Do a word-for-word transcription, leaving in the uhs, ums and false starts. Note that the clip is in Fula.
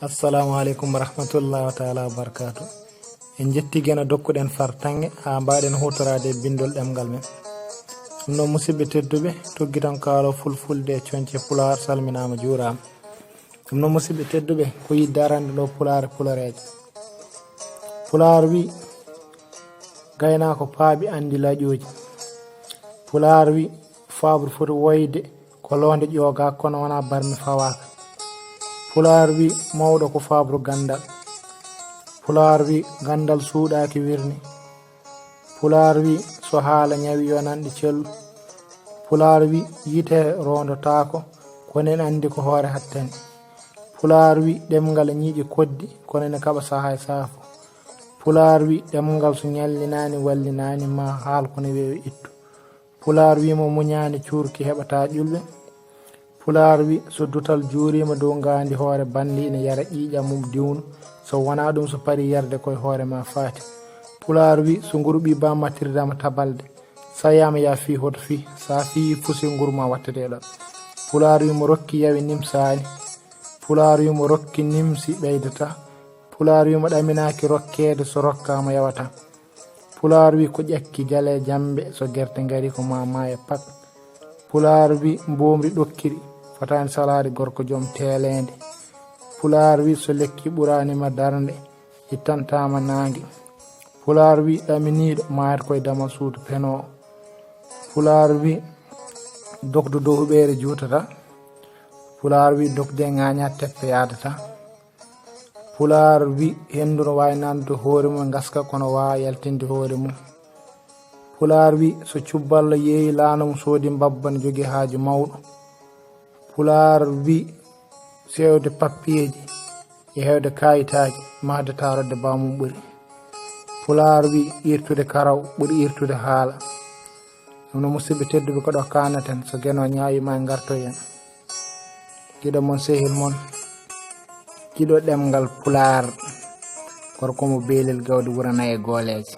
Assalamu aleykum wa rahmatullahi taala wa barakaatu. En jetti Geno dokkuɗen fartaŋŋe haa mbaɗen huutoraade e binndol ɗemngal men. Ɗum noon, musidɓe tedduɓe, tuggitankaalo fulfulde e coñce pulaar salminaama, juuraama. Ɗum noon, musidɓe tedduɓe, ko yidde arande ɗo pulaar e pulareeje. Pulaar wi, gaynaako paaɓi anndi laƴooji. Pulaar wi, faaɓru foti woyde ko loonde ƴoogaaka, kono wonaa barmi fawaaka. Pulaar wi, mawɗo ko faaɓru ganndal. Pulaar wi, ganndal suuɗaaki wirni. Pulaar wi, so haala ñawi yo nanɗi cellu. Pulaar wi, yitere roondotaako, kono en anndi ko hoore hattani. Pulaar wi, ɗemngal e ñiiƴe koddi, kono ene kaɓa sahaa e saafo. Pulaar wi, ɗemngal so ñallinaani, wallinaani, ma haal kono weeyo ittu. Pulaar wi, mo muñaani cuurki heɓataa ƴulɓe. Pulaar wi, so dutal juuriima dow ngaandi, hoore banndi ina yara ƴiiƴam mum diwnu, so wonaa ɗum, so parii yarde koye hoore ma faati. Pulaar wi, so nguru ɓiɓɓaama, mattirdaama tabalde, so a yiyaama yaa fii hoto fii, so a fii fusi nguru ma wattete ɗon. Pulaar wi, mo rokki yawi nimsaani. Pulaar wi, mo rokki nimsi ɓeydataa. Pulaar wi, mo ɗaminaaki rokkeede, so rokkaama yawataa. Pulaar wi, ko ƴakki jalee jammbe, so gerte ngarii ko ma maaya pak. Pulaar wi, mboomri ɗokkiri, fotaani salaade gorko joom teeleende. Pulaar wi, so lekki ɓuraani ma darnde, ittantaa ma naange. Pulaar wi, ɗaminiiɗo maayata koye damal suudu penoowo. Pulaar wi, dokdu dow huɓeere juutataa. Pulaar wi, dokde ŋaañaa, teppe yaadataa. Pulaar wi, henndu no waawi nandude hoore mum e ngaska, kono waawaa yaltinde hoore mum. Pulaar wi, so cubballo yeeyi laana mum soodi mbabba, ne jogii haaju mawɗo. Pulaar wi, seewde pappiyeeji e heewde kaayitaaji, mahde taarorde baamum ɓuri. Pulaar wi, iirtude karaw ɓuri iirtude haala. Ɗum no, musidɓe tedduɓe, ko ɗo kaanaten, so Geno ñaawi ma ngartoyen. Giɗo mon, sehil mon, giɗo ɗemngal Pulaar, gorko mo beelel gawdi wurana e gooleeje.